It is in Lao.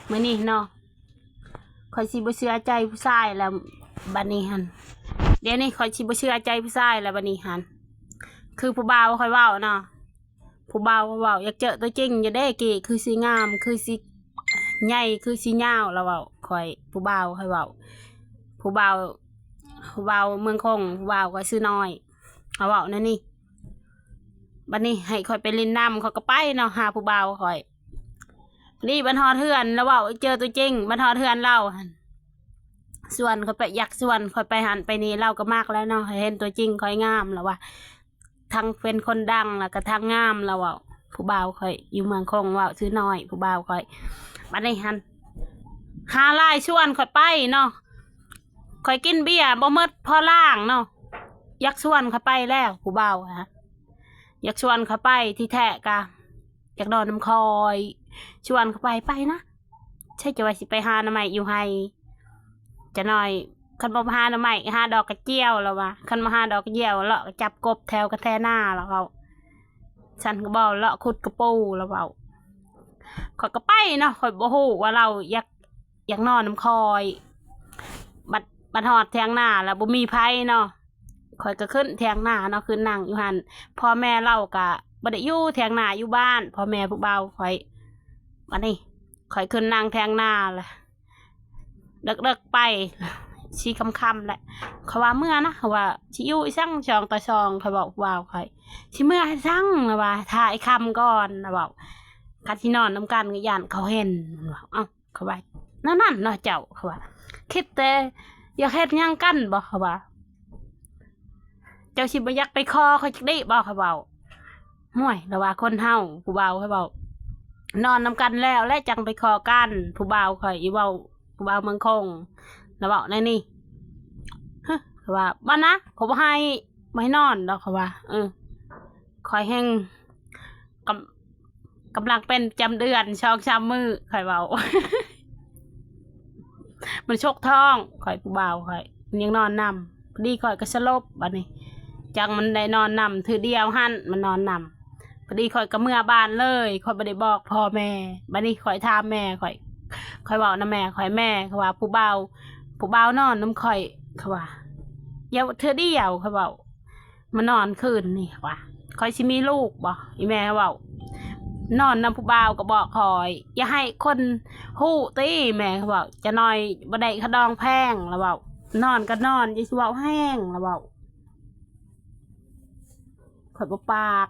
ມື້ນີ້ເນາະ ຂ້ອຍຊິບໍ່ເຊື່ອໃຈຜູ້ຊາຍແລ້ວບັດນີ້ຫັ້ນ ດຽວນີ້ຂ້ອຍຊິບໍ່ເຊື່ອໃຈຜູ້ຊາຍແລ້ວບັດນີ້ຫັ້ນ ຄືຜູ້ບ່າວຂ້ອຍເວົ້າເນາະ ຜູ້ບ່າວເວົ້າ ຢາກເຈີຕົວຈິງຢູ່ເດ້ ກີ້ຄືຊິງາມ ຄືຊິໃຫຍ່ ຄືຊິຍາວ ລາວເວົ້າ ຂ້ອຍ ຜູ້ບ່າວຂ້ອຍເວົ້າ ຜູ້ບ່າວ ຜູ້ບ່າວເມືອງຄົງ ຜູ້ບ່າວຂ້ອຍຊື່ນ້ອຍ ລາວເວົ້າແນວນີ້ ບັດນີ້ໃຫ້ຂ້ອຍໄປຫຼິ້ນນຳ ຂ້ອຍກໍໄປເນາະ ຫາຜູ້ບ່າວຂ້ອຍ ນີ້ບັດຮອດເຮືອນ ລາວເວົ້າເຈີຕົວຈິງ ບັດຮອດເຮືອນລາວຫັ້ນ ຊວນຂ້ອຍໄປ ຢາກຊວນຂ້ອຍໄປຫັ້ນໄປນີ້ ລາວກໍມັກແລ້ວເນາະ ເຫັນຕົວຈິງຂ້ອຍງາມ ລາວວ່າ ທັງເປັນຄົນດັງ ແລ້ວກໍທັງງາມ ລາວເວົ້າ ຜູ້ບ່າວຂ້ອຍຢູ່ເມືອງຄົງ ເວົ້າຊື່ນ້ອຍ ຜູ້ບ່າວຂ້ອຍ ບັດນີ້ຫັ້ນ ຫາຫຼາຍຊວນຂ້ອຍໄປເນາະ ຂ້ອຍກິນເບຍບໍ່ໝົດພໍລ້າງເນາະ ຢາກຊວນຂ້ອຍໄປແລ້ວ ຜູ້ບ່າວຫັ້ນ ຢາກຊວນຂ້ອຍໄປ ທີ່ແທ້ກະຢາກນອນນຳຂ້ອຍ ຊວນຂ້ອຍໄປ ໄປນະ ໃຊ່ຈະວ່າຊິໄປຫາໜໍ່ໄມ້ຢູ່ໄຮ່ ຈະໜ້ອຍ ຄັນບໍ່ຫາໜໍ່ໄມ້ ຫາດອກກະຈຽວ ລາວວ່າ ຄັນບໍ່ຫາດອກກະຈຽວ ເລາະໄປຈັບກົບແຖວກະແທນາ ລາວເວົ້າ ຊັ້ນກໍບໍ່ ເລາະຂຸດກະປູ ລາວເວົ້າ ຂ້ອຍກໍໄປເນາະ ຂ້ອຍບໍ່ຮູ້ວ່າລາວຢາກ ຢາກນອນນຳຂ້ອຍ ບັດ ບັດຮອດຖຽງນາແລ້ວບໍ່ມີໃຜເນາະ ຂ້ອຍກໍຂຶ້ນຖຽງນາເນາະ ຂຶ້ນນັ່ງຢູ່ຫັ້ນ ພໍ່ແມ່ລາວກໍບໍ່ໄດ້ຢູ່ຖຽງນາ ຢູ່ບ້ານ ພໍ່ແມ່ຜູ້ບ່າວຂ້ອຍ ບັດນີ້ຂ້ອຍຂຶ້ນນັ່ງຖຽງນາລະ ເດິກໆໄປ ຊິຄ່ຳໆແຫຼະ ຂ້ອຍວ່າເມືອນະ ຂ້ອຍວ່າຊິຢູ່ອີ່ສັງສອງຕໍ່ສອງ ຂ້ອຍບອກຜູ້ບ່າວຂ້ອຍ ຊິເມືອໃຫ້ສັງ ລາວວ່າ ຖ້າໄອ້ຄ່ຳກ່ອນ ລາວເວົ້າ ຄັນຊິນອນນຳກັນກໍຢ້ານເຂົາເຫັນ ລາວເວົ້າ ເອົ້າ ເຂົາວ່າ ແນວນັ້ນເນາະເຈົ້າ ເຂົາວ່າ ຄິດແຕ່ຢາກເຮັດຫຍັງກັນບໍ ເຂົາວ່າ ເຈົ້າຊິບໍ່ຢາກໄປຂໍຂ້ອຍຈັກດີ້ບໍ ເຂົາເວົ້າ ຫ້ວຍ ລາວວ່າ ຄົນເຮົາ ຜູ້ບ່າວຂ້ອຍເວົ້າ ນອນນຳກັນແລ້ວ ແລ້ວຈັ່ງໄປຂໍກັນ ຜູ້ບ່າວຂ້ອຍອີເວົ້າ ຜູ້ບ່າວເມືອງຄົງ ລາວເວົ້າແນວນີ້ ຮະ ເຂົາວ່າ ບໍ່ນະ ຂ້ອຍບໍ່ໃຫ້ ບໍ່ໃຫ້ນອນດອກ ເຂົາວ່າ ເອີ ຂ້ອຍແຮ່ງ ກຳ ກຳລັງເປັນປະຈຳເດືອນສອງສາມມື້ ຂ້ອຍເວົ້າ ມັນຊົກທ້ອງ ຂ້ອຍ ຜູ້ບ່າວຂ້ອຍ ມັນຍັງນອນນຳ ພໍດີຂ້ອຍກໍສະຫຼົບ ບັດນີ້ ຈັ່ງມັນໄດ້ນອນນຳເທື່ອດຽວຫັ້ນ ມັນນອນນຳ ພໍດີຂ້ອຍກໍເມືອບ້ານເລີຍ ຂ້ອຍບໍ່ໄດ້ບອກພໍ່ແມ່ ບັດນີ້ຂ້ອຍຖາມແມ່ຂ້ອຍ ຂ້ອຍເວົ້ານຳແມ່ຂ້ອຍ ແມ່ ເຂົາວ່າ ຜູ້ບ່າວ ຜູ້ບ່າວນອນນຳຂ້ອຍ ເຂົາວ່າ ດຽວເທື່ອດຽວ ເຂົາເວົ້າ ມານອນຄືນນີ້ວ່າ ຂ້ອຍຊິມີລູກບໍ່ ອີແມ່ເວົ້າ ນອນນຳຜູ້ບ່າວກໍບອກຂ້ອຍ ຢ່າໃຫ້ຄົນຮູ້ຕິ ແມ່ເວົ້າ ຈະໜ້ອຍບໍ່ໄດ້ຂະດອງແພງ ລາວເວົ້າ ນອນກໍນອນ ຢ່າຊິເວົ້າແຮງ ລາວເວົ້າ ຂ້ອຍບໍ່ປາກ